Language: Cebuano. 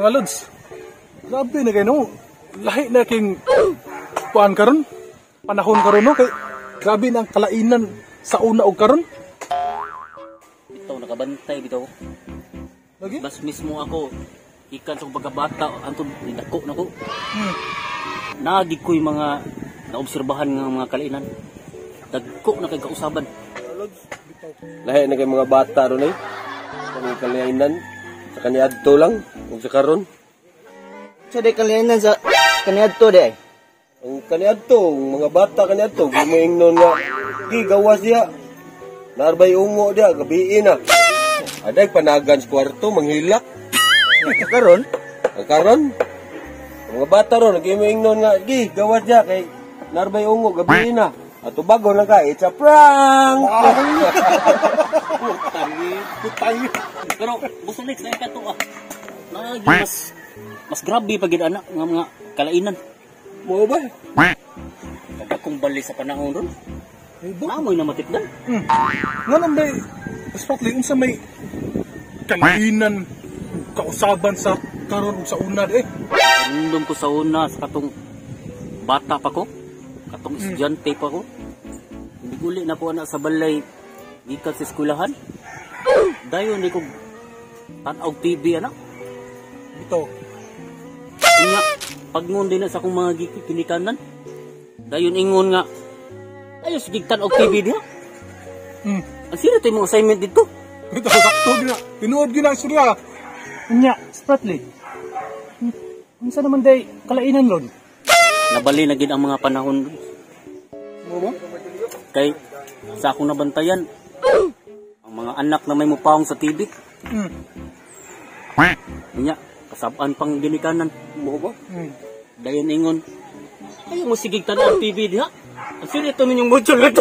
Mga lods. Grabe na kayo, no? Lahi na king kuan karon. Panahon karon, no? Kay grabe na ang kalainan sa una og karon. Bitaw, nakabantay bitaw. Lagi? Bas mismo ako ikan sa akong pagkabata antod nidako na ko. Naagi ko'y mga naobserbahan nga mga kalainan. Dagko na kay kausaban. Lahi na kay mga bata ron eh. Kanang kalainan sa kaniadto lang ug sa karon. Sa di kalainan sa kaniadto di ay. Ang kaniadto, ang mga bata kaniadto gumaingnon nga gi gawas diha. Narbay ungo diha gabii na. Aday panagan sa kwarto manghilak. Karon? Ang karon, ang mga bata ron nagingnon nga gi gawas diha kay narbay ungo gabii na. Ato bago lang ka, it's a prank. Putang. Pero gusto next na kato ah. Naagi mas grabe pa gid ana nga mga kalainan. Mo ba? Kag bali sa panahon ron. Ay, ba? Maamoy na matikdan. Nga nang bay, Spratly, unsa may kalainan kausaban sa karon ug sa una eh? Random ko sa una sa katong bata pa ko, katong estudyante pa ko. Hindi uli na ko anak sa balay gikan sa eskwelahan. Dayon di ko tan-aw TV anak. Bitaw. Unya, pagngon din na sa akong mga ginikanan. Dayon ingon nga, ayos gig tan-aw TV diha. Ang sino to yung mga assignment dito? Bitaw, sakto gina. Tinuod gina ang istorya. Unya, Spratly. Unsa naman day kalainan ron? Nabali na gid ang mga panahon. Mo ba? Kay sa akong nabantayan, ang mga anak na may mupawong sa TV, unya, kasabaan pang ginikanan. Mo ba? Dayon ingon, ayaw mo sigig tan-aw TV diha. Ang sino ito ninyong module ito?